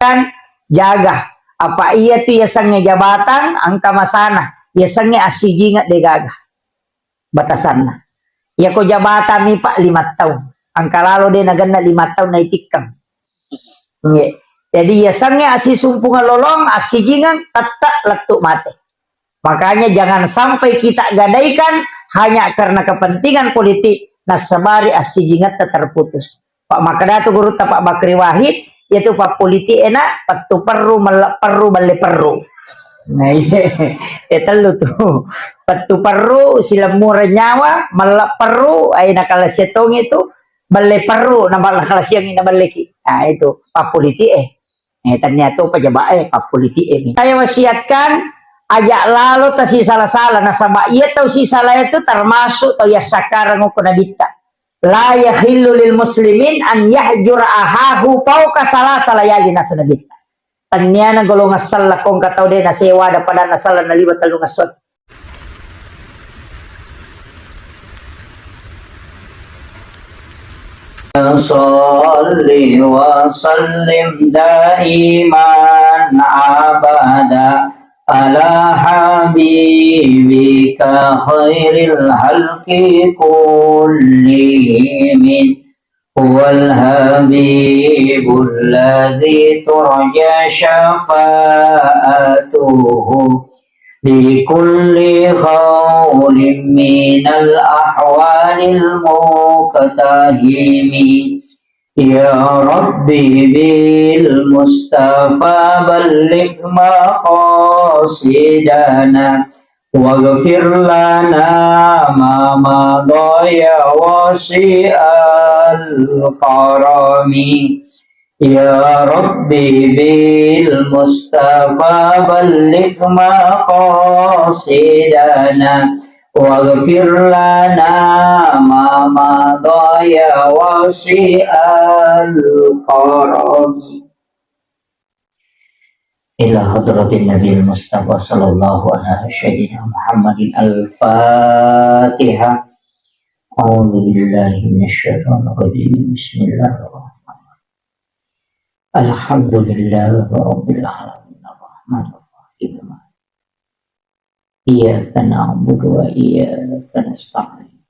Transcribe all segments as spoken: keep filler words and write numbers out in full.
kan jaga. Apa iya tu yasengnge jabatan, engka masana. Yasengnge assijingeng degaga batasanna. Iyako jabatan mi, Pak, lima taung. Engka lalo de nagenna lima taung naitikkeng. Nggih. Jadi, yasengnge assisumpungeng lolong, assijingeng, tette lettu mate. Makanya jangan sampai kita gadaikan hanya karena kepentingan politik, nasabari assijingetta terputus. Pak makkeda tu gurutta Pak Bakri Wahid, iyatu pappolitik e na, pettu perru, melle perru, balle perru. Nah, iya. Eh, tellu tu. Pettu perru, silemmureng nyawa, melle perru, ai nakalasiang tongi tu, balle perru, na bal-, nakalasiangi naballeki. Nah, itu pappolitik e. Eh, tennia to pejabat e, pappolitik e. Saya wasiatkan, aja lalo tasisala-sala, nasaba iya tau sisala itu termasuk tau yassakkarang ko nabitta. La yahillu lil muslimin an yahjura ahahu fauqa salasa layalin, nasaba Nabitta. Tenniana golongan selleng ko engka tau de nasewa ada pada nasala naliwa tellung esso. Salli wa sallim daiman abada ala habibika khairil khalqi kullihim. Huwal habibul ladzi turja syafa'atuhu bi kulli haulin minal ahwalil muqtahimi. Ya Rabbi bil Mustafa balligh maqasidana waghfir lana ma madha ya wasi'al karami. Ya Rabbi bil Mustafa balligh maqasidana waghfir lana ma madha ya wasi'al karami. Ila hadratin Nabi Mustafa sallallahu ala sayyidina Muhammadin al-Fatihah. A'udzu billahi minasyaitonir rajim. Bismillahirrahmanirrahim. Alhamdulillahi rabbil alamin. Arrahmanirrahim. Iyyaka na'budu wa iyyaka nasta'in.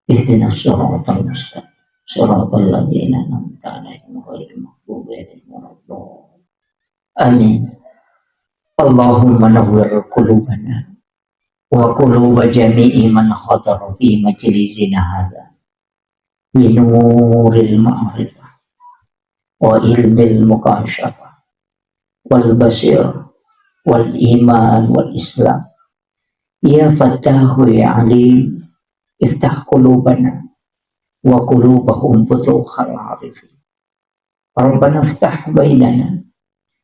Ihdinas siratal mustaqim. Siratal ladzina an'amta 'alaihim ghairil maghdubi 'alaihim waladdallin. Amin. Allahumma nawwir qulubana wa quluba jami'i man hadara fi majlisina hadza bi nuril ma'rifah wa ilmil mukasyafah wal basir wal iman wal islam. Ya Fattahu ya Alim, iftah qulubana wa qulubahum futuhal arifin. Rabbana iftah bainana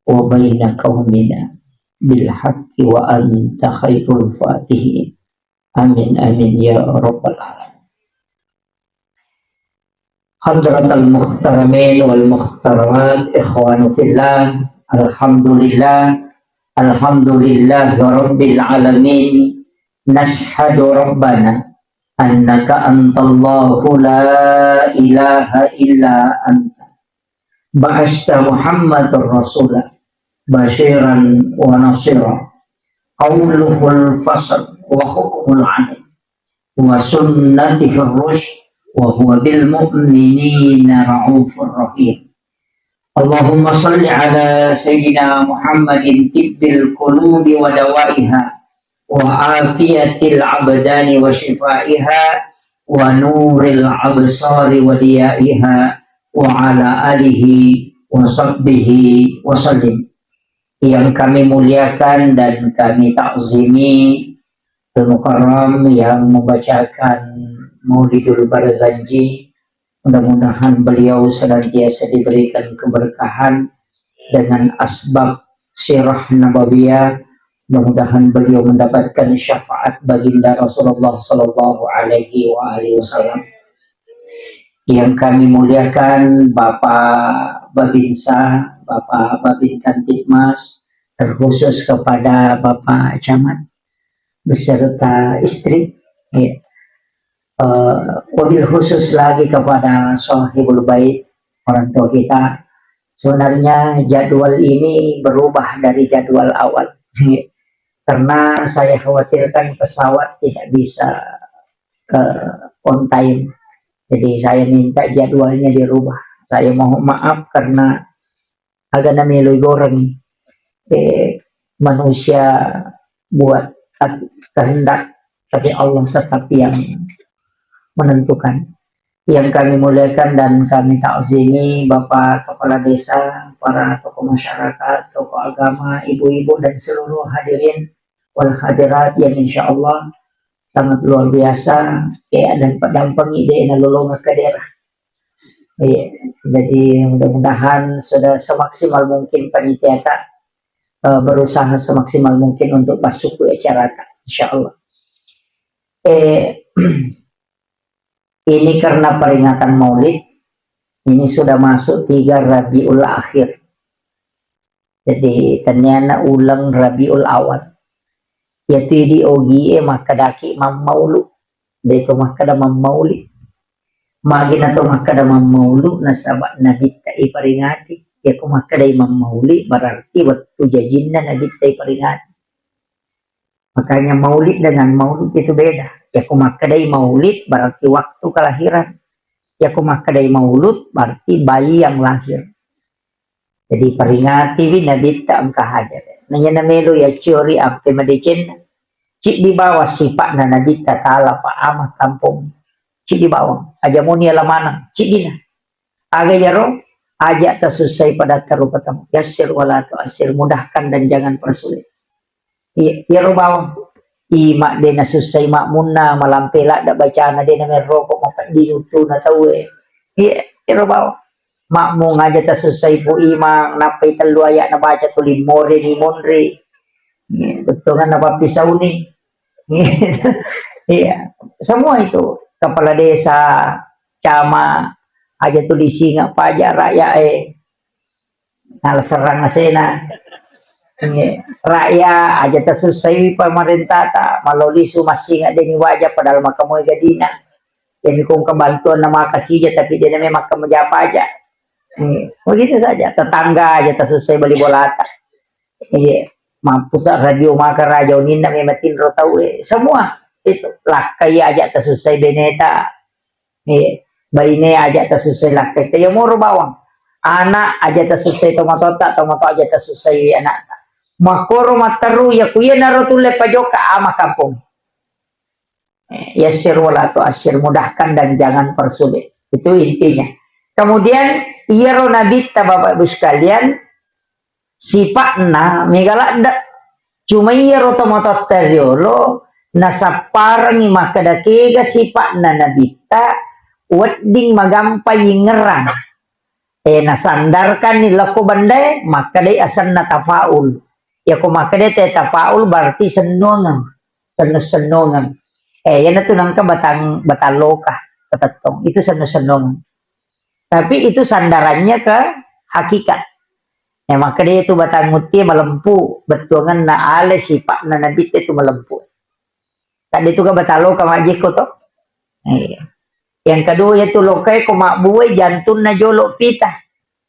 wa baina qaumina bil haqqi wa anta khairul fatihin. Amin, amin, ya rabbal alamin. Hadratal muhtaramin wal muhtaramat, ikhwanu fillah, alhamdulillah, alhamdulillah rabbil alamin. Nashhadu rabbana annaka antallahu la ilaha illa anta. Ba'asta Muhammadar rasula basyiran wa nasira. Qauluhul fasl wa hukmuhul adl wa sunnatihir rusyd wa huwa bil mu'minina raufur rahim. Allahumma salli ala sayyidina Muhammadin tibbil qulubi wa dawaiha wa afiyatil abdani wa shifaiha wa nuril absari wa diyaiha wa ala alihi wa sahbihi wa sallim. Yang kami muliakan dan kami takzimi Al-Mukarram yang membacakan Maulidul Barzanji, mudah-mudahan beliau senantiasa diberikan keberkahan dengan asbab sirah nabawiyah. Mudah-mudahan beliau mendapatkan syafaat baginda Rasulullah sallallahu alaihi wa alihi wasallam. Yang kami muliakan Bapak Babinsa, Bapak Babin Kamtibmas, terkhusus kepada Bapak Camat beserta istri. Ya. Eh, wabil khusus lagi kepada sahibul bait, orang tua kita. Sebenarnya jadwal ini berubah dari jadwal awal. Karena saya khawatirkan pesawat tidak bisa, eh, on time. Jadi saya minta jadwalnya dirubah. Saya mohon maaf karena agana melo goreng. Eh, manusia buat at-, kehendak, tapi Allah tetap yang menentukan. Yang kami muliakan dan kami takzimi Bapak Kepala Desa, para tokoh masyarakat, tokoh agama, ibu-ibu, dan seluruh hadirin wal hadirat yang insya Allah sangat luar biasa. Ya, dan pedampengi de nalolongeng ke daerah. Iya, jadi mudah-mudahan sudah semaksimal mungkin panitia tak, eh, berusaha semaksimal mungkin untuk masuk ke acara tak, insya Allah. Eh, ini karena peringatan Maulid, ini sudah masuk tiga Rabiul Akhir. Jadi, tenniana uleng Rabiul Awal. Iyatu idi ogie makkedaki mammaulu. De'to makkeda mammauli. Magi nato makkeda mammaulu, nasaba Nabitta iperingati. Iyako makkedai mammauli, berarti wettu jajinna Nabitta iperingati. Makanya maulid dengan maulud itu beda. Iyako makkedai maulid, berarti waktu kelahiran. Iyako makkedai maulud, berarti bayi yang lahir. Jadi, peringatiwi Nabitta engka hadir. Naiya namelo yacciori ampe madecenna. Ciddi bawang sipa'na Nabitta taala pa ama kampong. Ciddi bawang. Aja moni ala maneng. Ciddina. Aga iyaro? Aja tasussai padatta rupa tau. Yassir wala tu'assir. Mudahkan dan jangan persulit. Iya, iyaro bawang. Ima de nasussai makmunna, malampe ladda bacana, de namerroko mapeddi uttuna tauwe. Iya, iyaro bawang. Makmung aja tasussai pu imang, nappai tellu ayat nabaca tuli more ni monri. Iya, bettuangan napappisauni. Iya, semua itu. Kepala desa, camat, aja tuli singa paja rakyat, eh. Nala serrang asena. Iya. Rakyat aja tasussaiwi pamarentata, malolisu massinga deni waja padahal makamoi gadina. Jadi kong kebantuan nama kasija tapi de name makkamaja paja. Iya. Begitu saja. Tetangga aja tasussai bali bolata. Iya. Mampu tak radio maka raja uninna memang tinro tau, eh. Semua itu. Lakkai aja tasussai beneta. Eh, baine aja tasussai lakkai. Iya moro bawang. Anak aja tasussai tomatoatta, tomatoa aja tasussai anakta. Makkoro matteru, ya ku iyanaro tulle pajoka ama kampong. Eh, yassir wala tu'assir, mudahkan dan jangan persulit. Itu intinya. Kemudian, iyaro Nabitta, Bapak Ibu sekalian, sipa'na mega ladde. Cuma iyaro tomatoatta riolo nasapparengngi makkeda kega sipa'na Nabitta wedding magampa yingngerang. Eh, nasandarkanni lokko bendae, makkedai asenna tafaul. Yako makkedai te tafaul berarti sennuangeng, sennu-sennuangeng. Eh, iyanatu nengka batang, batang loka, ketettong. Itu sennu-sennuangeng. Tapi itu sandarannya ke hakikat. Ya, makkedai tu batang mutie malempu, bettuangenna ale sipa'na Nabitta itu malempu. Tadi tu ka batang loka majjekko to. Iya. Yang kedua yaitu lokae ko mabbuai jantunna jolo pita.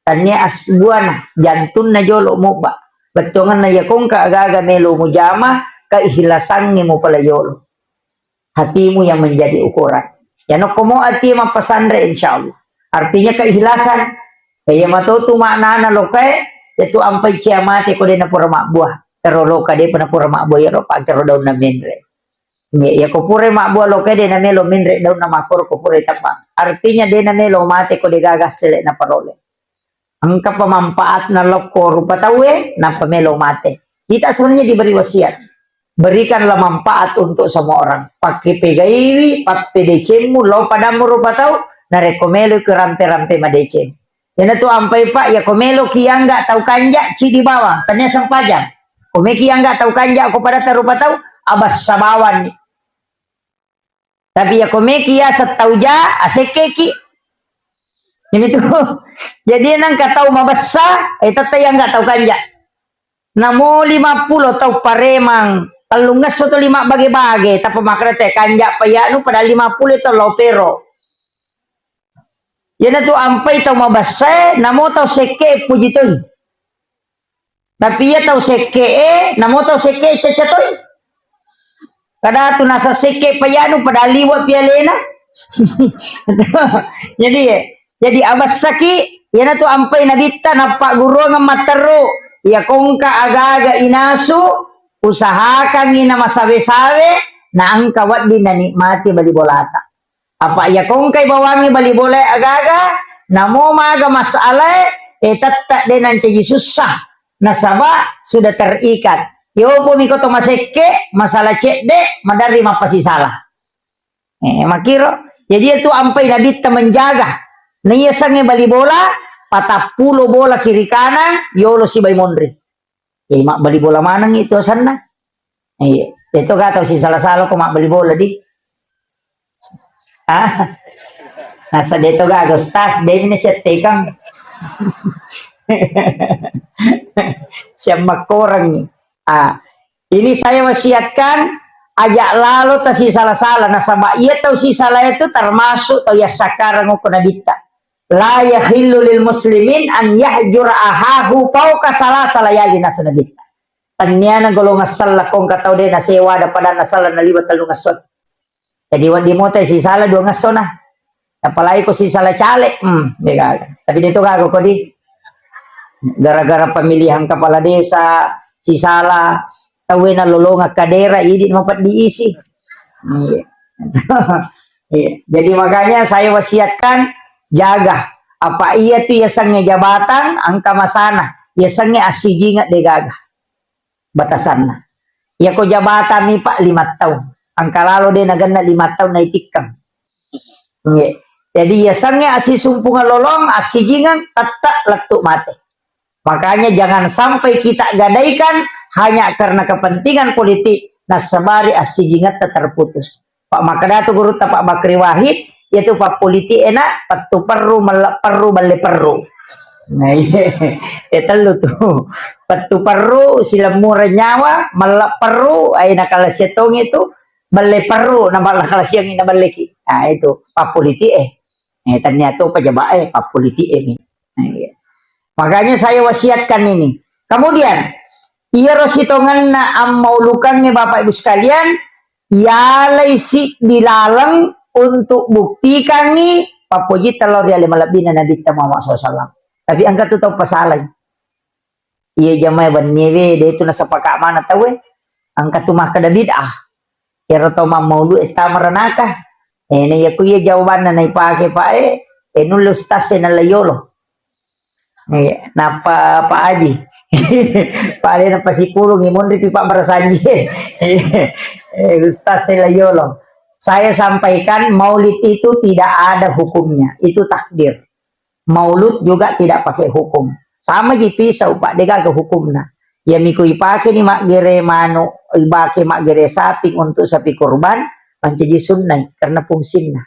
Tania asbuana jantunna jolo mubba. Bettuangenna yakongka agaga melo mujama, keikhlasangnge mupala yolo. Hatimu yang menjadi ukuran. Yanokko mo ati mappasanre, insya Allah. Artinya keikhlasan. Iya matotu maknana lokae, yaitu ampai cia mate ko dena pura mabbua. Ero loka de pernah pura mabbua, yaro pangkero daunna menre. Iya, iya, ko pura mabbua lokae de namelo menre daunna makkoro ko pura tebba. Artinya de namelo mate ko de gaga sele na parole. Engka pemanfaatna lokko rupa tauwe, nappa melo mate. Kita sebenarnya diberi wasiat. Berikanlah manfaat untuk semua orang. Pakke pegaiwi, pappedecemmu, lo padammu rupa tau, narekko melo ke rampe-rampe madeceng. Iyanatu ampai, Pak, ya ko melo ki angga tau kanja, cidi bawang, tania sempajang. Ko meki angga tau kanja, ko pada rupa tau, abassa bawang. Tapi ya ko meki ya setau ja, asekkeki. Ini tuh. Jadi nangka tau mabessa, eh, tette ya angga tau kanja. Namo lima puluh tau paremang, Tellungngesso tuli mabbage-bage, tappa makkeda te kanja' payanu padahal lima pulo tau lao pero. Iyanatu ampai tau mabessae, namo tau sekke puji toi. Tapi iya tau sekke e, namo tau sekke cacca toi. Kadatu nasa sekke payanu padahal liwa pialena. Jadi, ya, jadi abessaki, iyanatu ampai nabitta nappagguruang matteru. Iya kongka aga-aga inasu, usahakangngi na masawe-sawe, na engka wedding nanikmati bali bolata. Apa iya kongkai bawangngi bali bola aga-aga, namo maga masalae, e tette de nancaji sussa. Nasaba sudah terikat. Yopo miko to masekke, masalah cedde, maderri mappasisala. Eh, makiro. Jadi itu ampai nabitta menjaga. Naiya sange bali bola, patappulo bola kiri kanan, yolo sibai monri. Eh, mabbali bola maneng itu asenna. Iya, itu ga tau sisala-sala ko mabbali bola di. Ah, nasa de to gaga ustaz, de ini settekang. Siap makkorang. Ah, ini saya wasiatkan, ajak lalo tasi sala-sala. Nasaba iya tau sisala itu termasuk tau yang sakarang uko nabitta. La yahillu lil muslimin an yahjura ahahu fauqa salasa layali, nasa nabitta. Tanniana golongan sella kongka tau de nasewa ada pada nasala naliwa tellungesso. Jadi wedding mota sisala duangessona. Apalagi ko sisala caleg, hmm, de gaga. Tapi de to gaga ko di. Gara-gara pemilihan kepala desa, sisala, tauwe nalolongang kadera, idi mapeddi isi. Iya. Iya. Jadi makanya saya wasiatkan, jaga. Apa iya tu yasengnge jabatan, engka masana. Yasengnge assijinge de gaga batasanna. Iya ko jabatan mi, Pak, lima taung. Engka lalo de nagenna lima taung naitikkang. Nggih. Jadi, yasengnge assisumpungeng lolong, assijingeng, tette lettu mate. Makanya jangan sampai kita gadaikan hanya karena kepentingan politik, nassabari assijingetta terputus. Pak makkeda tu gurutta Pak Bakri Wahid, iya tu pappolitik e na, pettu perru, melle perru, balle perru. Nah, iya. Eh, tellu tu. Pettu perru, silemmureng nyawa, melle perru, ai nakalasiang tongi tu, balle perru, na balla kalasiang na balleki. Nah, itu pappolitik e. Eh, ternyata pejabat e, pappolitik e ni. Nah, iya. Makanya saya wasiatkan ini. Kemudian, iyaro sitongenna ammaulukangnge Bapak Ibu sekalian, yalai sibbi laleng untuk buktikangngi pappojitta lao ri ale malebbina Nabitta Muhammad sallallahu alaihi wasallam. Tapi engka tu tau pasalai. Iya jamae wennie we, de tu nasapaka mana tauwe. Engka tu makkeda bid'ah. Iyaro tau mammaulu e tama ranaka. Eh, na iya ku iya jawabanna naipake, Pak, eh, eh, nulle ustaz e nalla yolo. Iya, nappa Pak Haji. Pak Haji nappa sikulung, imunri pi Pak Barasanji. Eh, ustaz e la yolo. Saya sampaikan maulid itu tidak ada hukumnya. Itu takdir. Maulud juga tidak pakai hukum. Sama ji pisau, Pak, de gaga hukumna. Iya miko ipake ni maggere manu, ipake maggere sapi untuk sapi kurban, mancaji sunnai karena fungsinna.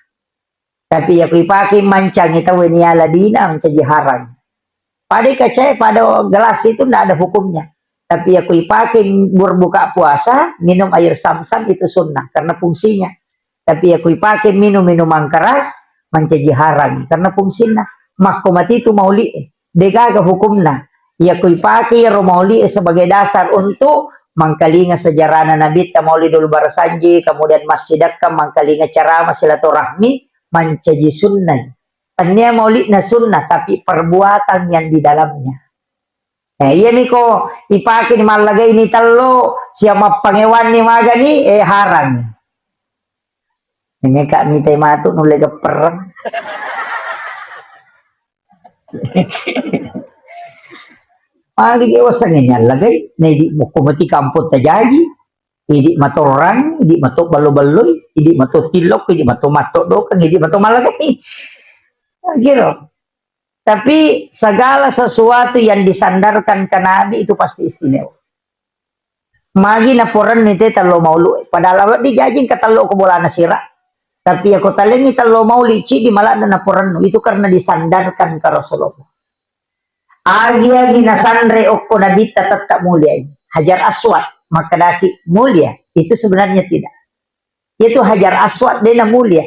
Tapi iya ko ipake mancangi tauwe niala dina, mancaji harang. Pada kaca, pada gelas itu ndak ada hukumnya. Tapi iya ko ipake berbuka puasa, minum air zam-zam itu sunnah karena fungsinya. Tapi iya ko ipake minum minuman keras, mancaji harang karena fungsinna. Makko mati tu mauli, de gaga hukumna. Iya ko ipake iyaro mauli sebagai dasar untuk mangkalinga sejarahna Nabitta Maulidul Barasanji, kemudian massidakka mangkalinga ceramah silaturahmi, mancaji sunnah. Tania maulidna sunnah, tapi perbuatan yang di dalamnya. Eh, iya miko ipake ni mallagai ni tello, siap mappangewanni magani, eh, harang. Ini kak mitai matu nulle geppereng. Magi je wasange nyallagai, nedi mukko mati kampung tajaji, idi matorang, idi mato ballo-balloi, idi mato tillok, idi mato matto dokang, idi mato mallagai. Giro. Tapi segala sesuatu yang disandarkan ke Nabi itu pasti istimewa. Magi naporenni te tello maulu, padahal wedding jaji engka tello ko bolana sira. Tapi iya ko talengngi tello mauli, cidi maladde naporennu, itu karena disandarkan ke Rasulullah. Agi-agi nasanre okko Nabitta tette muliai. Hajar Aswad. makkedaki mulia. Itu sebenarnya tidak. Itu Hajar Aswad dena mulia.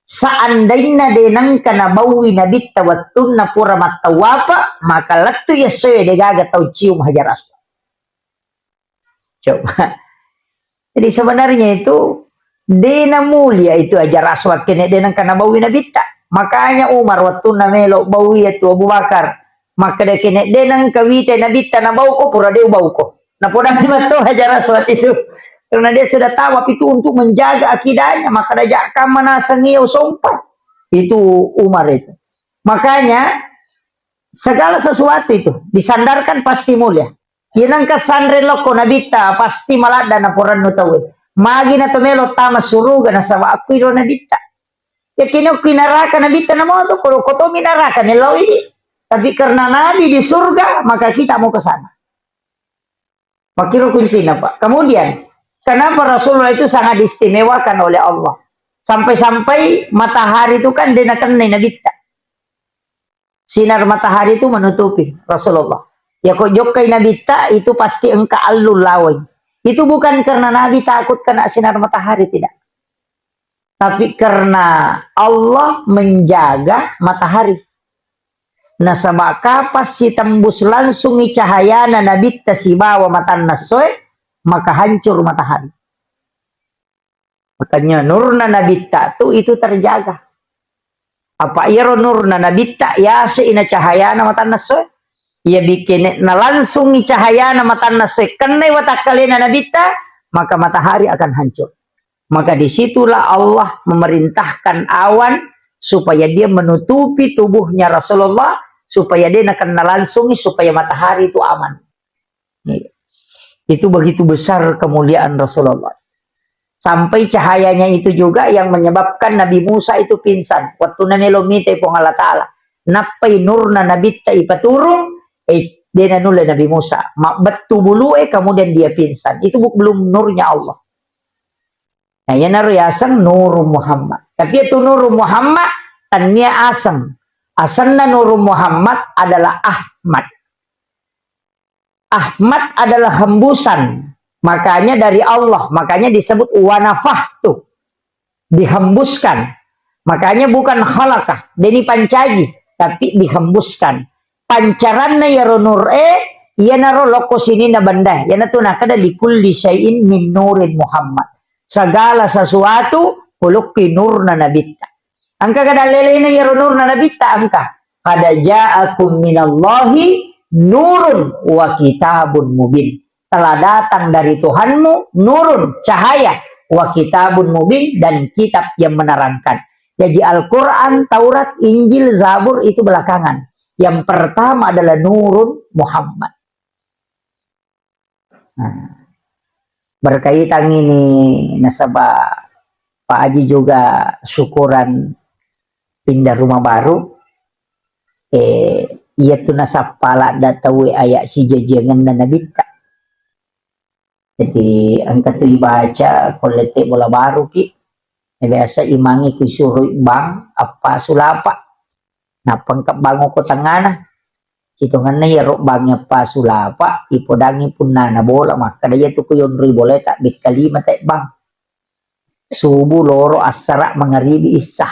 Seandainna de nengka nabaui Nabitta wettunna pura mattawapa, maka lettu essoe degaga tau cium Hajar Aswad. Coba. Jadi sebenarnya itu dena mulia itu Hajar Aswad kene de nengka nabaui Nabitta. Makanya Umar wettunna melo baui itu Abu Bakar. Makkeda kene de nengka wita Nabitta nabauko pura de ubauko. Napodani matto Hajar Aswad itu. Karena dia sudah tahu apa itu untuk menjaga akidahnya, maka ada jakka manaseng iya usompa. Itu Umar itu. Makanya segala sesuatu itu disandarkan pasti mulia. Iya nengka sanre lokko Nabitta pasti maladda naporannu tauwe. Magi na to melo tama suruga nasaba aku iro Nabitta. Yakin aku naraka Nabitta namo to, kalau kotomi naraka melo ini. Tapi karena Nabi di surga, maka kita mau ke sana. Makkiro kuncina, Pak. Kemudian, kenapa Rasulullah itu sangat diistimewakan oleh Allah? Sampai-sampai matahari itu kan dena kennai Nabitta. Sinar matahari itu menutupi Rasulullah. Ya kok jokkai Nabitta itu pasti engka allu lawai. Itu bukan karena Nabi takut kena sinar matahari, tidak. Tapi karena Allah menjaga matahari. Nasaba kapang sitembus langsungi cahayana Nabitta sibawa matanna essoe, maka hancur matahari. Makanya nurna Nabitta tu itu terjaga. Apa iyaro nurna Nabitta yase ina cahayana matanna essoe. Iya bikin nalangsungi cahayana matanna essoe kennai watakkalena Nabitta, maka matahari akan hancur. Maka disitulah Allah memerintahkan awan supaya dia menutupi tubuhnya Rasulullah, supaya dia nakenna langsungi, supaya matahari itu aman. Itu begitu besar kemuliaan Rasulullah. Sampai cahayanya itu juga yang menyebabkan Nabi Musa itu pingsan. Waktu namelo mite Puang Allah Ta'ala. Nappai nurna Nabitta ipaturung, eh, dena nulle Nabi Musa. Mabbettu bulu, eh, kemudian dia pingsan. Itu bu-, belum nurnya Allah. Nah, iyanaro yaseng Nurun Muhammad. Tapi itu Nurun Muhammad, tania aseng. Asenna Nurun Muhammad adalah Ahmad. Ahmad adalah hembusan. Makanya dari Allah, makanya disebut wanafahtu. Dihembuskan. Makanya bukan khalaqah, deni pancaji, tapi dihembuskan. Pancaranna iyaro nur e, iyanaro lokko sininna benda. Iyanatu nakada likulli syai'in min nurin Muhammad. Segala sesuatu polokki nurna Nabitta. Engka kada lelena iyaro nurna Nabitta engka. Qad ja'akum minallahi nurun wa kitabun mubin. Telah datang dari Tuhanmu nurun, cahaya, wa kitabun mubin, dan kitab yang menerangkan. Jadi Al-Quran, Taurat, Injil, Zabur itu belakangan. Yang pertama adalah Nurun Muhammad. Nah, berkaitan ini nasaba Pak Haji juga syukuran pindah rumah baru, eh, iya tu nasappa ladda tauwe aya sijajiangenna Nabitta. Jadi engka tu ibaca ko lette bola baru ki, biasa imangi kusuroi bang appasu lapa. Nappa engka bang ko tengana. Sitongenna iyaro bang appasu lapa, ipodangi punnana bola, makkeda iya tu ko yonroi bola e tabbekka lima te bang. Subuh, loro, assara, mangaribi, issa.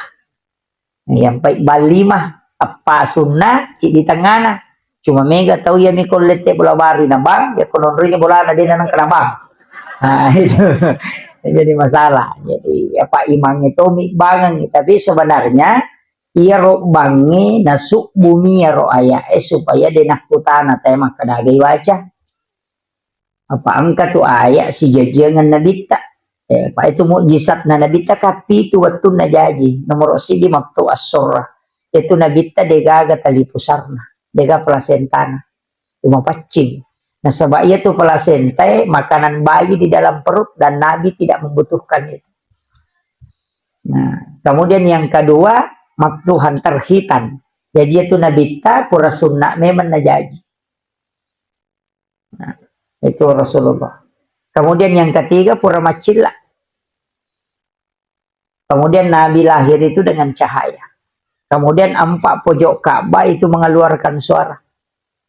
Iyampai bang lima, appasunna, ciddi tengana. Cuma mega tau iya mi ko lette bola baru na bang, iya ko nonroi ni bolana de na nengka na bang. Nah, itu. Jadi masalah. Jadi apa imangnge tomi bangengngi. Tapi sebenarnya iyaro bangnge nasubbumi iyaro ayat e supaya de nakkutana tae makkeda aga ibaca. Apa engka tu ayat sijajiangan Nabitta. Eh, pa itu mukjizatna Nabitta kapitu wettunna jaji. Nomoro siji matto assorra. Itu Nabitta degaga tali pusarna, dega plasentana. Cuma paccing. Nasaba iya tu plasenta e makanan bayi di dalam perut dan Nabi tidak membutuhkan itu. Nah, kemudian yang kedua, maktuhan terhitan. Jadi itu Nabitta pura sunna memang najaji. Nah, itu Rasulullah. Kemudian yang ketiga, pura maccilla. Kemudian Nabi lahir itu dengan cahaya. Kemudian empat pojok Ka'bah itu mengeluarkan suara.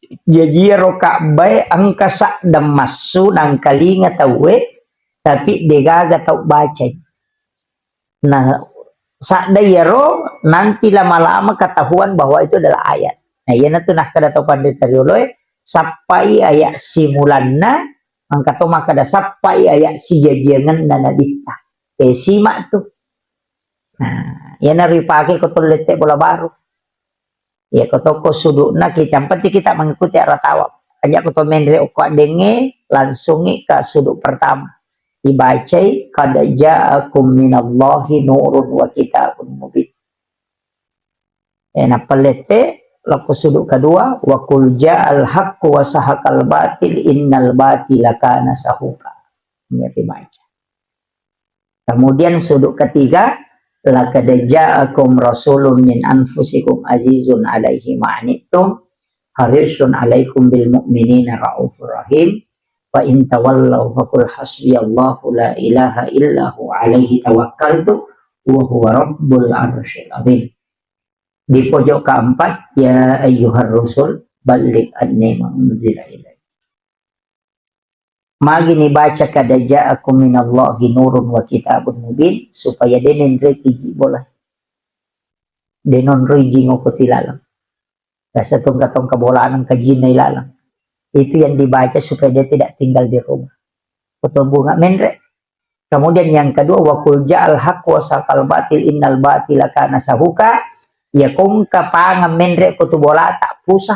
Jaji iyaro Ka'bae engka saddeng massu nangkalinga tauwe, tapi degaga tau bacai. Nah, sadda iyaro nanti lama-lama ketahuan bahwa itu adalah ayat. Nah, iyanatu nakkeda tau panrita rioloe, sappai ayat simulanna, engka to makkeda sappai ayat sijajiangenna nabitta. Eh, simak tu. Nah, iyana ripake ko tollette bola baru. Ya, ko toko sudukna kita, yang penting kita mengikuti arah tawaf. Aja ko to menre okko addengnge, langsungi ke suduk pertama. Dibacai, "Qad ja'akum minallahi nurun wa kitabun mubin." Eh, nappa lette, lokko suduk kedua, "Wa qul ja'al haqqu wa sahaqal batil, innal batila kana sahuqa." Ini dibaca. Kemudian sudut ketiga, "Laqad ja'akum rasulun min anfusikum azizun alaihi ma anittum, harisun alaikum bil mu'minina raufur rahim, fa in tawallaw faqul hasbiyallahu la ilaha illa hu alaihi tawakkaltu wa huwa rabbul arsyil azim." Di pojok keempat, "Ya ayyuhar rusul, balligh anni ma unzila ilaik." Magi nibaca, "Qad ja'akum minallahi nurun wa kitabun mubin," supaya de nenreki ji bola. De nonroi jing okko tilaleng. Biasa tongka-tongka bolaneng kajinna ilaleng. Itu yang dibaca supaya dia tidak tinggal di rumah. Foto bunga menre. Kemudian yang kedua, "Wa qul ja'al haq wa saqal batil innal batila kana sahuka." Ya kongka pangan menre ko tu bolata pusa.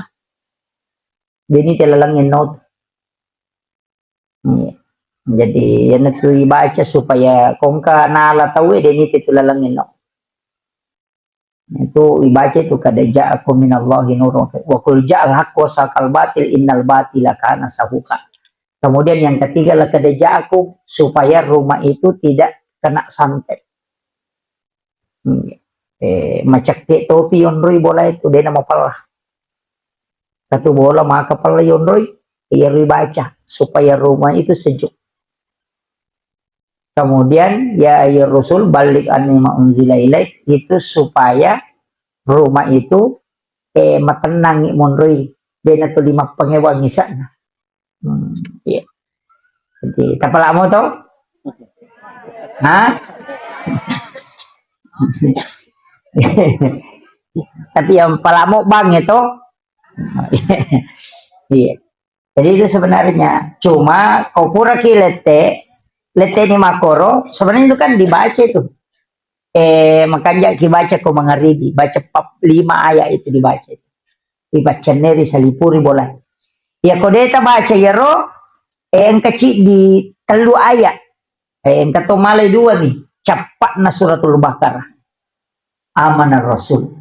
Deni te laleng enno tu. Iya. Jadi, iyanatu ibaca supaya kongka nala tauwe, deni te tu laleng enno. Itu ibaca itu, "Qad ja'akum minallahi nurun wa qul ja'al haq wa saqal batil innal batila kana sahuka." Kemudian yang ketiga, "Laqad ja'akum," supaya rumah itu tidak kena santet. Hmm. Eh, macakke topi yonroi bola itu, dena mapella. Katu bola maka pella yonroi, iya ribaca supaya rumah itu sejuk. Kemudian, "Ya ayyuhar rusul, balligh anni ma unzila ilaik," itu supaya rumah itu, eh, matennangi monroi, dena tu lima pengewang isana. Hmm, iya. Jadi, tapalamo to? Hah? Tapi yang palamo bang itu. Iya. Jadi itu sebenarnya. Cuma, ko pura ki lette, lette ni makoro, sebenarnya itu kan dibaca itu. Eh, makanja ki baca ko mangaribi, baca pap-, lima ayat itu dibaca itu. Dibaca neri salipuri bola. Ya ko deta baca yaro, eh, engka ciddi tellu ayat. Eh, engka to malai dua mi. Cappakna suratul Baqarah. Amanar Rasul.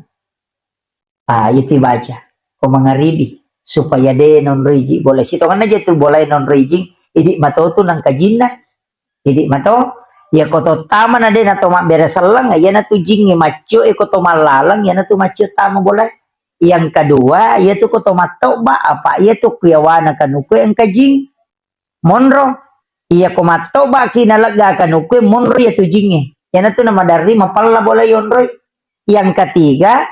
Ah, itu baca. Ko mangaribi. Supaya de nonroi ji bola. Sitonganna je tu bola nonroi ji. Idi matotu nang kajinna. Idi mato. Ya ko to tama na de na to mabbere selleng. Iyana tu jingnge maccio, eh, ko to mallaleng. Iyana tu maccio tama bola. Yang kedua, iya tu ko to mattoba. Apa iya tu kuyawana kanuku engka jing. Monro. Iya ko mattoba ki nalegga kanuku monro iya tu jingnge. Iyana tu na madarri mapella bola yonroi. Yang ketiga,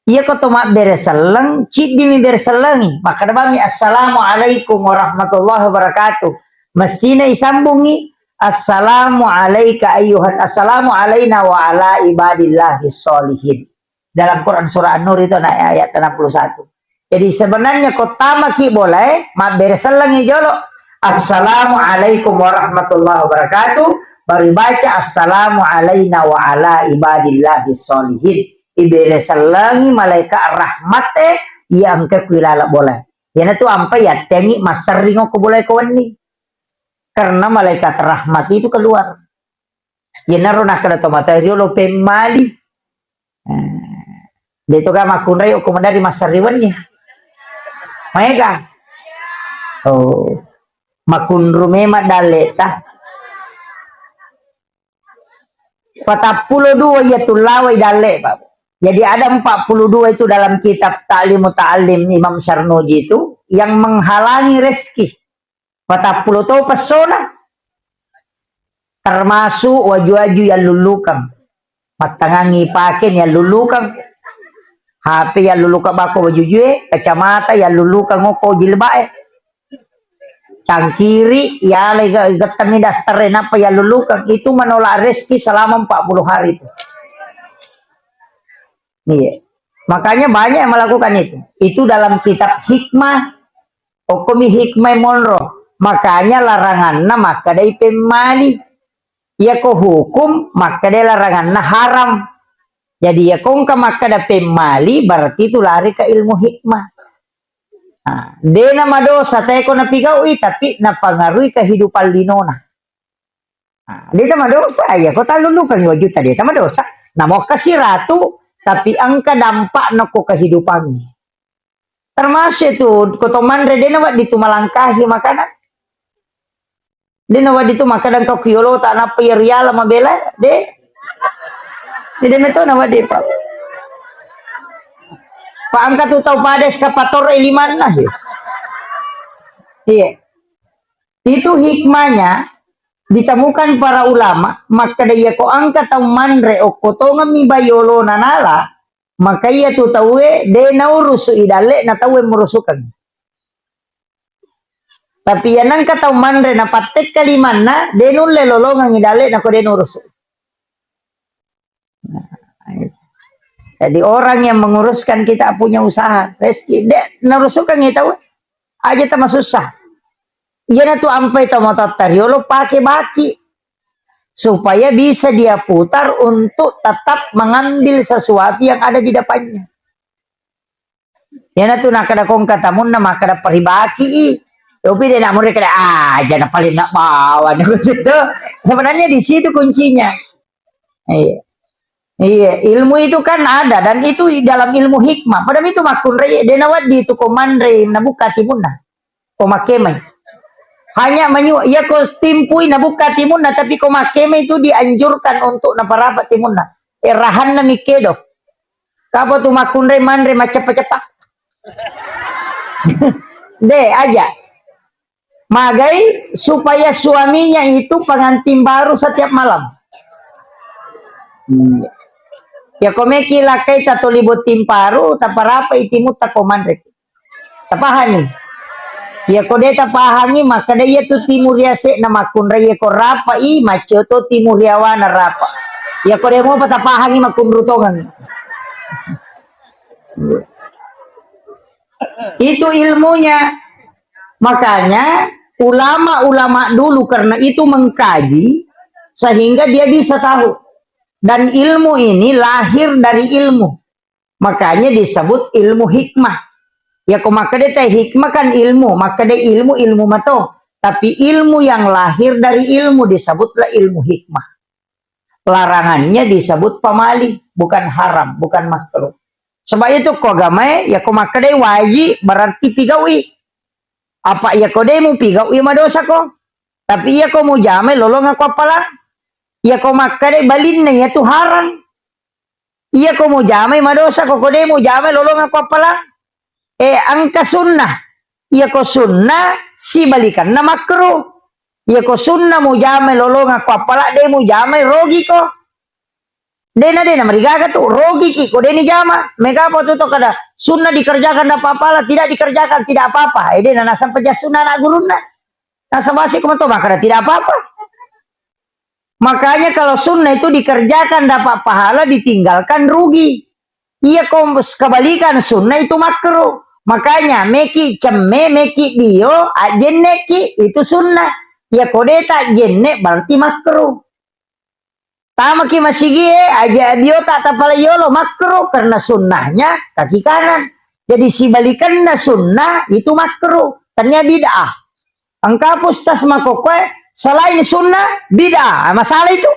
iya ko to mabbere selleng, ciddi mi bere sellengi. Makkeda bami, "Assalamualaikum warahmatullahi wabarakatuh." Messina isambungi, "Assalamu alaika ayyuhan, assalamu alaina wa ala ibadillahi sholihin." Dalam Quran surah An-Nur itu na-, ayat enam puluh satu. Jadi sebenarnya ko tama ki bola e, mabbere sellengi jolo. "Assalamualaikum warahmatullahi wabarakatuh." Baru baca, "Assalamu alaina wa ala ibadillahi sholihin." Ibere sellengi malaikat rahmat e, iya engka ku ilala bola. Iyana tu ampa yattengi masserring ko bola ko wenni. Karena malaikat rahmat itu keluar. Iyanaro nakkeda to matoa riolo pemmali. Eh, de to ga makkunrai okko madari masserring wenni. Maega? Oh. Makunru memang dalle ta. Patappulo dua iya tu lawai dalle, Pak. Jadi ada empat puluh dua itu dalam kitab Ta'limu Ta'allim Imam Sarnuji itu yang menghalangi rezeki. Patappulo to pessona. Termasuk waju-waju yang lulukang. Mattangangi pake yang lulukang. H P yalluluka bako bajujue, kacamata yalluluka ngoko jilbae. Cangkiri, yalai ga-, gettengngi daster e, nappa yallulukeng. Itu menolak rezeki selama empat puluh hari itu. Iya. Makanya banyak yang melakukan itu. Itu dalam kitab hikmah. Okkomi hikmah monro. Makanya laranganna makkadai pemmali. Iyako hukum makkadai laranganna haram. Jadi iyako engka makkada pemmali, berarti itu lari ke ilmu hikmah. Nah, dena madosa teko napigaui, tapi napangarui kehidupan linona. Nah, dena madosa, ya, ko tallulukeng dua juta, dena madosa. Namo kasi ratu, tapi engka dampak nako kehidupan. Termasuk itu, ko to manre, dena waddi tu malangkahi makanan. Dena waddi tu makkadang kau kiolo tak napa ya riala mabela, de. Jadi meto na waddi, Pak. Pak, engka tu tau pada eskapator e limanna, ya. Iya. Itu hikmahnya ditemukan para ulama, makkada iya ko engka tau manre okko tongeng mi bayolona nala, maka iya tu tauwe de naurusu i dalle na tauwe murusukeng. Tapi iya nengka tau manre na pattekka limanna, de nulle lolongeng i dalle na ko de nurusu. Nah, itu. Jadi orang yang menguruskan kita punya usaha, rezeki, de narusukeng i tau aja tama susah. Iyana tu ampai tau matotta riolo pake baki supaya bisa dia putar untuk tetap mengambil sesuatu yang ada di depannya. Iyana tu nakkada kongka tamunna makkada paribaki i. Tapi dia nak murid kada aja na paling nak bawa gitu. Sebenarnya di situ kuncinya. Iya. Iya, ilmu itu kan ada dan itu dalam ilmu hikmah. Padahal itu makkunrai, de nawaddi tu ko manre nabuka timunna. Ko makkemai. Hanya menyu, iya ko timpui nabuka timunna, tapi ko makkemai itu dianjurkan untuk naparapa timunna. Eh, rahanna mikkedo. Kapa tu makkunrai manre macapa-capa. De, aja. Magai supaya suaminya itu pengantin baru setiap malam. Hmm. Ya, komeki lakai tatoli botting paru, taparapa itimu takomanre. Tapahani? Ya, kode tapahangi, maka de iya tu timu riase na makunrai ya ko rapa i, maccio to timu riawana rapa. Ya, kode mau patapahangi makunrutongan. Itu ilmunya. Makanya ulama-ulama dulu karena itu mengkaji sehingga dia bisa tahu. Dan ilmu ini lahir dari ilmu. Makanya disebut ilmu hikmah. Ya, ko makkeda te hikmah kan ilmu, makkeda ilmu, ilmu mato. Tapi ilmu yang lahir dari ilmu disebutlah ilmu hikmah. Larangannya disebut pamali, bukan haram, bukan makruh. Sebab itu ko agamae, ya ko makkedai waji, berarti pigaui. Apa iya ko de mupigaui madosa ko. Tapi iya ko mujamai lolong ko appalang. Iya ko makkedai balinna iya tu haram. Iya ko mujamai madosa ko, ko de mujamai lolong ko appalang. Eh, engka sunnah. Iya ko sunnah, sibalikanna makruh. Iya ko sunnah mujamai lolong ko appala, de mujamai, rogi ko. Dena, dena marigaga tu, rogi ki ko de nijama. Mega apa tu to kada sunnah dikerjakan dapat pahala, tidak dikerjakan tidak apa-apa. Eh, dena nasang peja sunnah anak gurunna. Nasabasi ko mato makkeda tidak apa-apa. Makanya kalau sunnah itu dikerjakan dapat pahala, ditinggalkan rugi. Iya ko kebalikan sunnah itu makruh. Makanya meki cemme, meki dio, ajenneki itu sunnah. Iya ko de ta jenne berarti makruh. Tamaki masigie, aja dio ta tapala yolo makruh karena sunnahnya kaki kanan. Jadi sibalikanna sunnah itu makruh, tania bid'ah. Engka pustas makkokkoe selain sunnah bid'ah. Ah, masalah itu.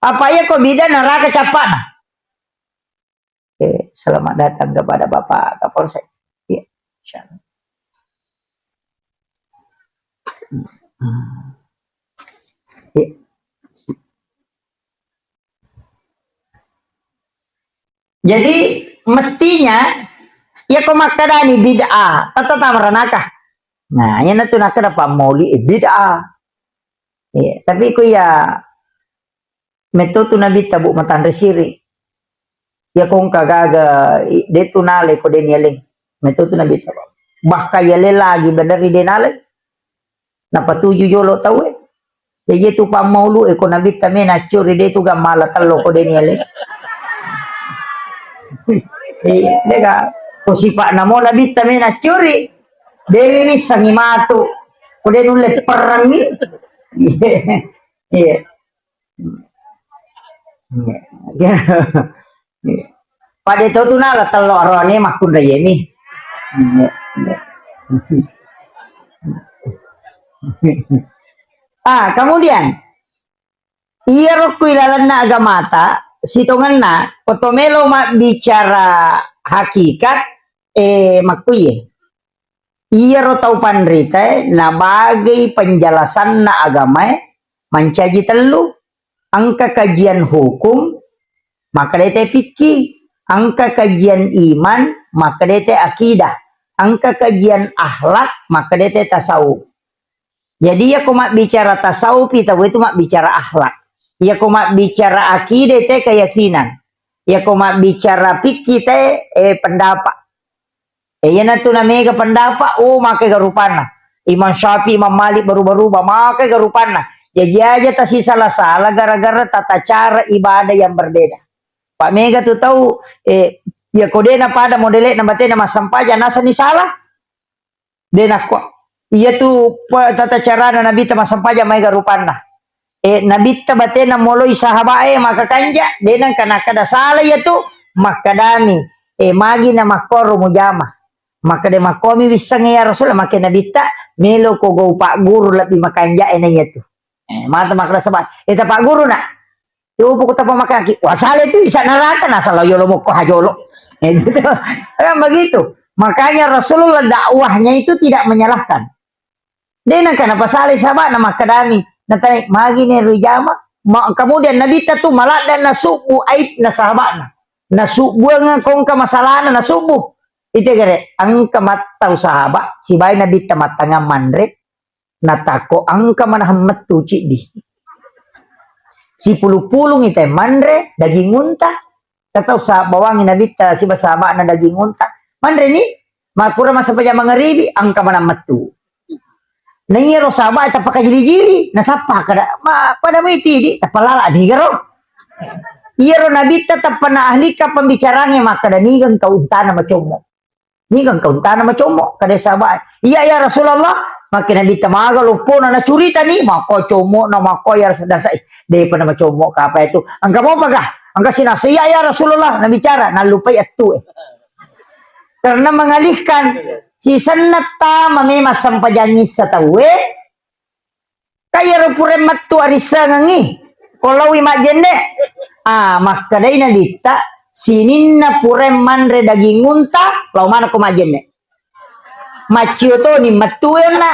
Apa iya ko bid'ah neraka cappana? Oke, selamat datang kepada Bapak Kapolsek. Iya, insyaallah. Iya. Jadi mestinya iya ko makkadani bid'ah, tata tamaranaka. Nah, iya natu nakkeda pammoli, eh, bid'ah. Iya, tapi ko iya metto tu Nabitta, Bu, matanre siri. Iya kongka gaga, i-, de tu nalai ko de nialeng. Metu tu Nabitta. Bahkan yaleng lagi bener de nalai. Napatuju jolo tauwe. Jadi tu pammaulu e ko Nabitta me naccuri de tu gammala tello ko de nialeng. Iya, de ga. Ko sipa'na mo Nabitta me naccuri. Dewi wissangi matu. Ko de nulle perangi. Iya. Iya. Pada to tu nala tello aroane makkunraiemi. Ah, kemudian, iyaro ku ilalenna agamata, sitongenna, oto melo mabbicara hakikat, eh, makkuye. Iyaro tau panritae nabagei penjelasanna agamae mancaji tellu. Engka kajian hukum, makkedai te fikih. Engka kajian iman, makkedai te akidah. Engka kajian akhlak, makkedai te tasawuf. Jadi, iyako mabbicara tasawuf, tau itu mabbicara akhlak. Iyako mabbicara akidah, te keyakinan. Iyako mabbicara fikih, te, eh, pendapat. Eh, iyanatu namega pendapat, oh, makega rupanna. Imam Syafi'i, Imam Malik, baru-baru, makega rupanna. Jadi aja tasisala-sala gara-gara tata cara ibadah yang berbeda. Pak mega tu tau, eh, ya ko dena pada modele na batena massempajang nasani salah. Dena ko. Iya tu pe-, tata carana Nabitta massempajang maega rupanna. Eh, Nabitta batena moloi sahabae maka kanja, dena kana kada salah iya tu, makkadami, eh, magi na makkoro mujama. Makkeda makkomi wissengnge ya Rasulullah, makke Nabitta, melo ko gau pagguru lebbi makanja e na iya tu. Eh, mata makkeda saba, eh, ta pagguru na. Coba ko tappa makaki, wasale tu isa neraka, nasala yolo mokko hajolo. Eh, gitu. Kan begitu. Makanya Rasulullah dakwahnya itu tidak menyalahkan. De nengka napasalai sahaba'na makkedami, natanai, "Magi ne rijama?" Ma-, kemudian Nabitta tu maladda nasubbu aibna sahaba'na. Nasubbuang kongka masalahna nasubbu. Ite gere, engka mattau sahabat, sibai Nabitta mattangang manre, natakko engka manahang mettu ciddi. Sipulung-pulung ite manre daging unta, tatau sa-, bawangi Nabitta siba sahaba'na daging unta. Manreni, ma-, pura massempajang mangaribi, engka manang mettu. Na iyaro sahabat tappa kajili-jili, nasappa kada, ma-, pada mai tidi, tappa lala nigaro. Iyaro Nabitta tappa na ahlikka pembicaranya makkada, "Niga engka untana macommo?" Niga engka untana macommo, kada sahabat. "Iya, ya Rasulullah." Makke Nabitta maga loppona nacuritani, makko commo na makko ya Rasul, dasa, "Ih, depa na macommo kapa itu. Engka mopa ga?" "Engka sinasa." "Iya, ya Rasulullah," nabicara, nallupai attu e. Karena mengalihkan, sisenna tama memang sempajang issa tauwe, Ka iyaro pura mettu arissengengngi, ko laowi majjenne. Ah, makkedai Nabitta, sininna pura manre daging unta, lao manekko majjenne. Maccio toni mettu e onna.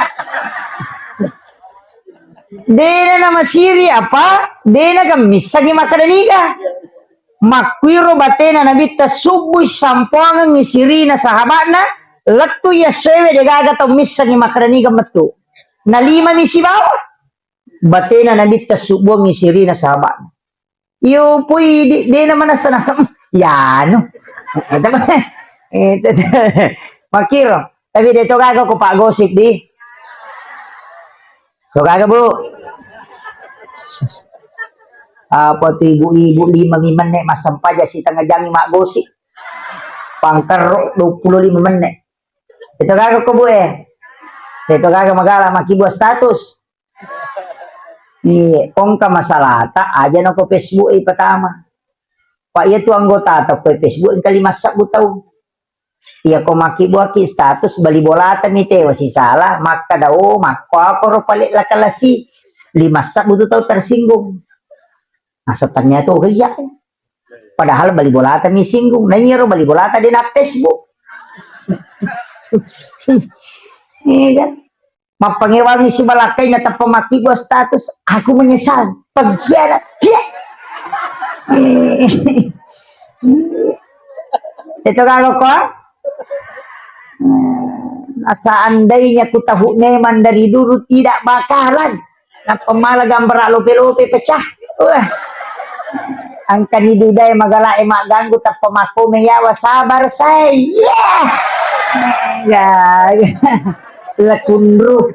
Dena namasiri apa, dena kan missengngi makkeda niga. Makkuiro batena Nabitta subbui sampoangengngi sirina sahaba'na, lettu iya essoewe degaga tau missengngi makkeda niga mettu. Nalimami sibawa. Batena Nabitta subbuangngi sirina sahaba'na. Iyo pui di, dena manassa-nassa, "Hmm, yanu." Makkiro. Tapi de to gaga ko paggosip di. To gaga, Bu. Apa tu ibu-ibu lima mi menne massempajang sitengah jami maggosip. Pangkerro dua puluh lima menne. Itu gaga ko, Bu, eh. Itu gaga magala makkibua status. Iya, kongka masalata aja na ko Facebook i pertama. Pak, iya tu anggota atau ko Facebook engka lima sabbu tau. Iya ko makkibuaki status bali bolata mi tewa sisala, makkada, "Oh, makko ako ro pale lakalasi." Lima sabbu tu tau tersinggung. Nah, setannya tu iya. Padahal bali bolata mi singgung. Nah, iya ro bali bolata di na Facebook. Iya kan? Mappangewangi sibalakkai nateppa makkibua status, "Aku menyesal, pengkhianat." Iya. Itu kalau kok, nah, seandainya ku tahu memang dari dulu tidak bakalan. Nappa mala gambar lope-lope pecah. Wah. Angkani dudai magala e magganggu tappa makkome yawa sabar sai. Iya. Ya. Lekunru.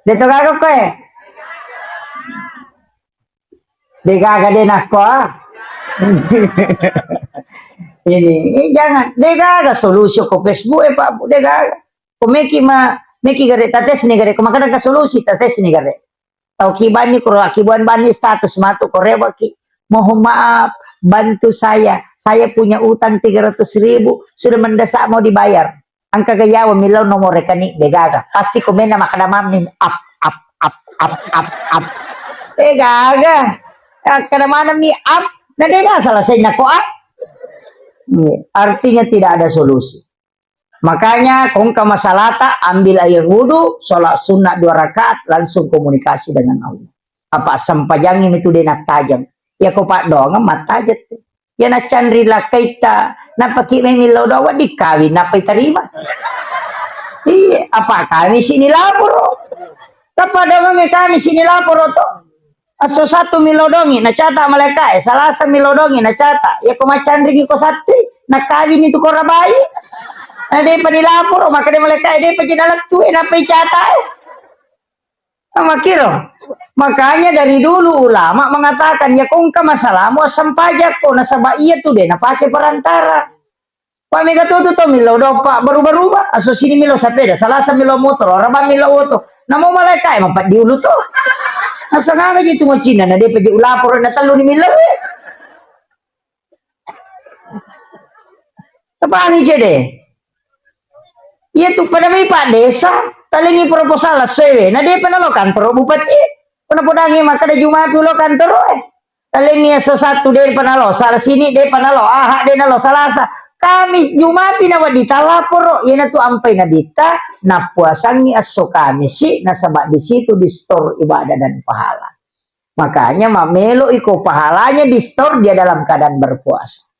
Deto gaga koe. Degaga de nakko ah. Ini, ini jangan. Degaga solusi ko Facebook e Pak Bu, degaga. Ko meki ma meki gare tates ni gare ko makada ka solusi tates ni gare. Tau ki bani ko ro ki buan bani status matu ko rewa ki. Mohon maaf, bantu saya. Saya punya utang tiga ratus ribu, sudah mendesak mau dibayar. Engka ga yawa millau nomor rekening, degaga. Pasti komenna makkeda mammi up, up, up, up, up, up. Degaga. Makkeda maneng mi up, na dega selesai nako up. Iya, artinya tidak ada solusi. Makanya kongka masalata, ambil air wudhu, sholat sunnah dua rakaat, langsung komunikasi dengan Allah. Apa sempajangi itu dia nak tajam. Ya kau pak doang mattajat. Ya nacanri lakkaitta, napaki memillau doang dikawin, napa tarima. Iya, apa kami sini lapor. Tapa doang kami sini lapor to. Asso satu milodongi nacata malaika e, salasa milodongi nacata. Ya ko macanri ko satti, nakawini tu ko rabai. Na depa dilapor, maka de malaika e depa jina lettu e, napa icata e. Makkiro. Makanya dari dulu ulama mengatakan, ya kongka masalahmu assempajakko, nasaba iya tu de napake perantara. Pak mega tu tu to millau doppa berubah-ubah, aso sini millau sepeda, salasa millau motor, orang millau oto. Namo malaika e mampat diulu to. Asal ngaji tu macina na depa je ulapor na tellu ni millau. Tapangi cede. Iya tu pada mai Pak Desa, talengi proposal sewe. Na depa nalo kantor bupati. Pernah podangi maka ada Jumat dulu kantor. Eh. Talengi sesatu depa nalo, salah sini depa nalo, aha de nalo, salasa. Kami Jumat pina wadi talaporo. Iya tu ampai na dita, napuasangi asso Kamisi, nasaba di situ di store ibadah dan pahala. Makanya mamelo iko pahalanya di store dia dalam keadaan berpuasa.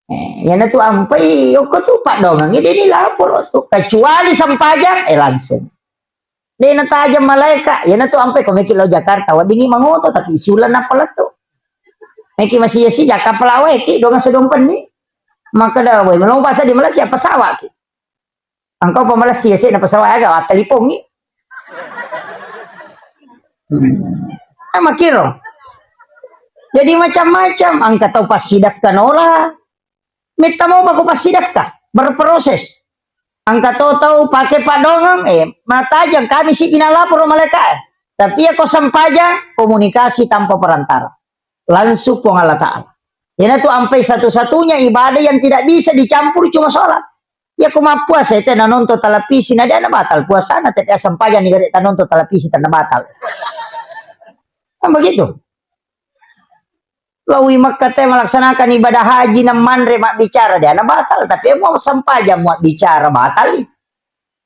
Eh, yana tu ampai oko tu padongang ini lapor tu. Kecuali sempajang, eh langsung. Dena tajam malaika, yana tu ampai ko meki lo Jakarta, wadingi mangoto tapi siulan apa letu. Meki masih si Jakarta pelawe ki dongang sedompen ni. Maka dah, woi, melompat saya di Malaysia pesawat ki. Engkau pemalessi ya, sih, napa sawah aga, wattalipongi. Hmm. Ama kiro. Jadi macam-macam, engka tau passidakka nola. Metta mau baku passidakka, berproses. Engka tau tau pake padongang, eh, matajang kami si bina lapor malaika. Tapi ya kau sempajang, komunikasi tanpa perantara. Langsung Puang Allah Ta'ala. Yana tu ampai satu-satunya ibadah yang tidak bisa dicampur cuma sholat. Iya ko mappuasa, eh, te nanonton televisi, na dia na batal puasana, te dia sempajang ni gare tanonton televisi, tanda batal. Kan begitu. Lawi Mekka te melaksanakan ibadah haji, na manre mabbicara, dia na batal, tapi mau sempajang mau bicara batal.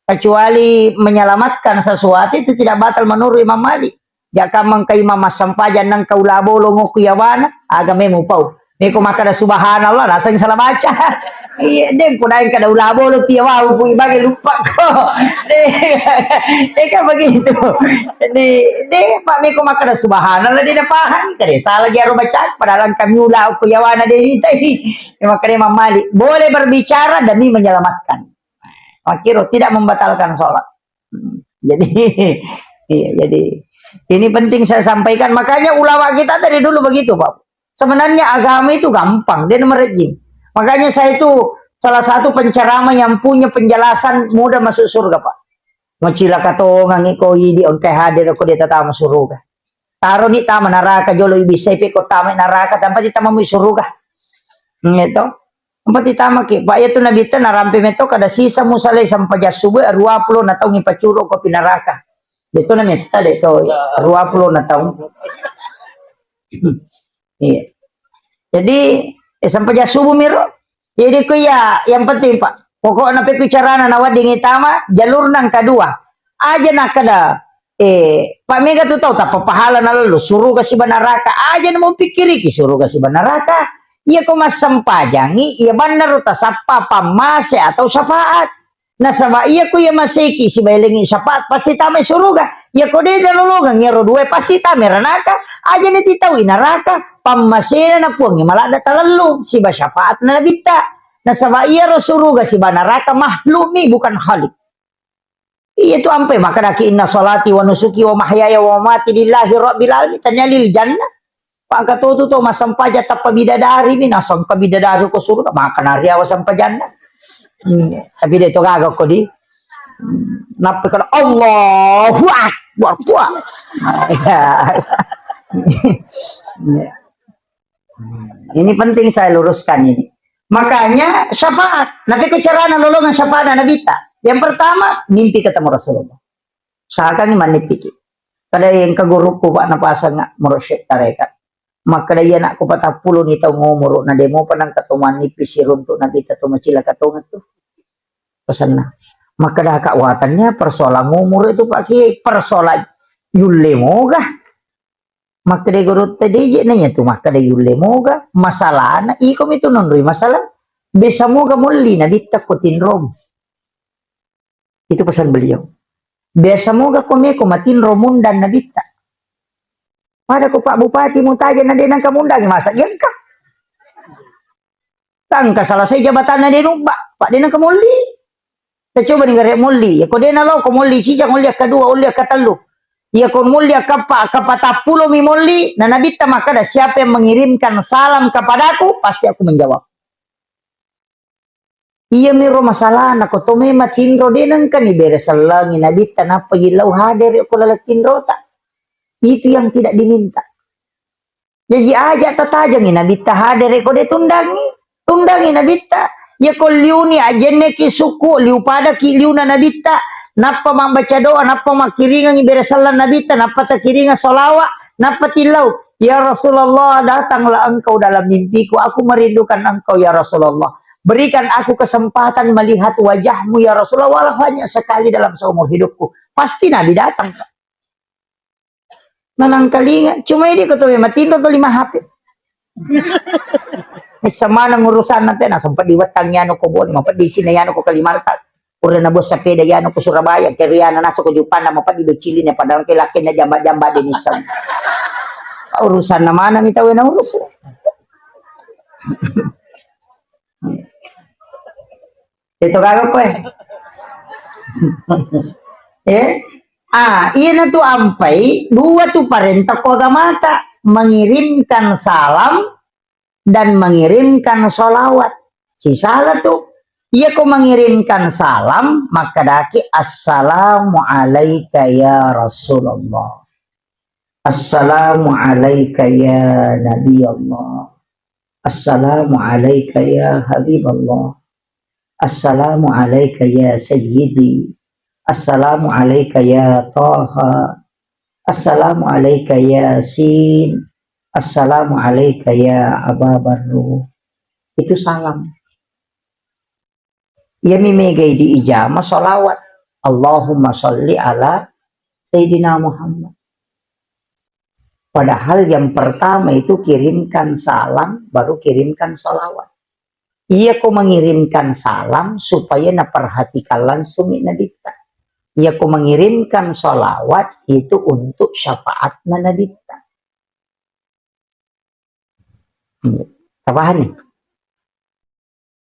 Kecuali menyelamatkan sesuatu itu tidak batal menurut Imam Malik. Jaka mengka imam massempajang nengka ula bolong ku yawana, aga memu pau. Meko makkada subhanallah, naseng salah baca. Iya, deng podaeng kada ula bolong tiya wau ku ibage lupa ko. Deh, eh, kan begitu. Deh, deh, Pak meko makkada subhanallah, dia paham kade. Salah dia baca, padahal kami ula ku yawana deh, tadi. Makkada Imam Malik, boleh berbicara demi menyelamatkan. Makkiro tidak membatalkan sholat. Hmm. Jadi, iya, jadi ini penting saya sampaikan. Makanya ulama kita dari dulu begitu, Pak. Sebenarnya agama itu gampang, dia merejing. Makanya saya itu salah satu penceramah yang punya penjelasan mudah masuk surga, Pak. Macilaka tongang iko idi engkai hadir ko dia tatama surga. Taro ni tama naraka jolo ibisai pe ko tama naraka tanpa ditama mu surga. Gitu. Empat ditamaki, Pak, iya tu Nabitta narampe metto kada sisa musalai sampajang subuh, dua puluh na taung ipacuru ko pi naraka. Deto na metta deto, dua puluh na taung. Iya. Jadi, eh, sampajang subuh miro. Jadi ku iya, yang penting, Pak, pokokna pe ku carana nawedding itama, jalurna engka dua. Aja nakkeda, eh, Pak, mega tu tau tappa pahala nallo, suruga siba naraka. Aja na mupikkiriki suruga siba naraka. Iya ko massempajangi, iya bannaro tasappa pammase atau syafaat. Nasaba iya ko iya maseki sibaelengi syafaat, pasti tamai suruga. Iyako de' nalolongeng iyaro dua, pasti tama i ranaka. Aja' na titaui naraka, pammasena na Puangnge maladda talellung siba syafaatna Nabitta. Nasaba' iyaro suruga siba naraka makhlukmi, bukan khalik. Iyatu ampai makkadaki, "Inna salati wa nusuki wa mahyaya wa mamati lillahi rabbil alamin." Tania lil jannah. Pangka totu to massempajang tappa bidadari mi, nasengka bidadari ko suruga, maka nariawa sempajanna. Hmm, tapi de' to gaga ko di. Hmm, nappa kana Allahu Akbar. Wah. Ini penting saya luruskan ini. Makanya syafaat. Napi ko carana lolongeng syafaat Nabitta? Yang pertama, mimpi ketemu Rasulullah. Sakangi mannippiki. Kada engka gurukku, Pak, napasengnga mursyid tarekat. Makkeda, "Iya, anakku, patappulo ni taung umuru, na de' mopa nengka to mannippi siruntu Nabitta, to macilaka tongeng tu." Pesanna. Makkeda, "Kak, watannya persoalan umur itu, Pak Kiai, persoalan yulle moga." Makkeda gurutta, "De' je'." Nanya tu makkeda, "Yulle moga masalahna, iko mi tu nonroi masalah. Biasa moga molli Nabitta ko tinromu." Itu pesan beliau. "Biasa moga ko meko matinro mundang Nabitta. Pada ko Pak Bupati mutaja na de' nengka mundangi, masa gengka?" Tangka selesai jabatanna de' nubba, Pak, de' nengka molli. Kita coba ni gare' molli. Ya, ko de' nalo ko molli cijang, molli akkadua, molli akkatellu. Iya ko molli akkappa, akkapatappulo mi molli, na Nabitta makkeda, "Siapa yang mengirimkan salam kepadaku, pasti aku menjawab." Iya miro masalahna, ko to memang tinro de' nengka ni bere sellengi Nabitta, nappa jillau hadere' ko laleng tinrota. Itu yang tidak diminta. Jaji aja' tatajengi Nabitta hadere' ko de' tundangi. Tundangi Nabitta. Iya ko liuni ajenneki sukku, liu padaki liuna Nabitta, nappa mabbaca doa, nappa makkiringengi bere selleng Nabitta, nappa takiringeng sholawat, nappa tillau, "Ya Rasulullah, datanglah engkau dalam mimpiku, aku merindukan engkau ya Rasulullah. Berikan aku kesempatan melihat wajahmu ya Rasulullah, walau hanya sekali dalam seumur hidupku." Pasti Nabi datang. Nanangkalinga, cuma idi' ko to matinro to lima H P. Issa maneng urusanna te, na sempat diwettang yanu ko Bone, mapeddi sini yanu ko Kalimantan. Pura na bos sepeda yanu ko Surabaya, keriana naso ko Jupanna, mapeddi docili ne padang ke lakenna jamba-jamba de' nisseng. Urusanna mana mi tau na urus. Itu kagak kowe. Eh? Ah, iyana tu ampai dua tu parenta ko agamata, mengirimkan salam dan mengirimkan sholawat. Sisala tu. Iya ko mengirimkan salam, makkedaki, "Assalamu alaika ya Rasulullah. Assalamu alaika ya Nabi Allah. Assalamu alaika ya Habib Allah. Assalamu alaika ya Sayyidi. Assalamu alaika ya Taha. Assalamu alaika ya Sin. Assalamu alaika ya Aba Barru." Itu salam. Iyami megai diijama sholawat. Allahumma sholli ala Sayyidina Muhammad. Padahal yang pertama itu kirimkan salam, baru kirimkan sholawat. Iya ko mengirimkan salam supaya naperhatikan langsung Nabitta. Iya ko mengirimkan sholawat itu untuk syafaatna Nabitta. Iya. Tapahami?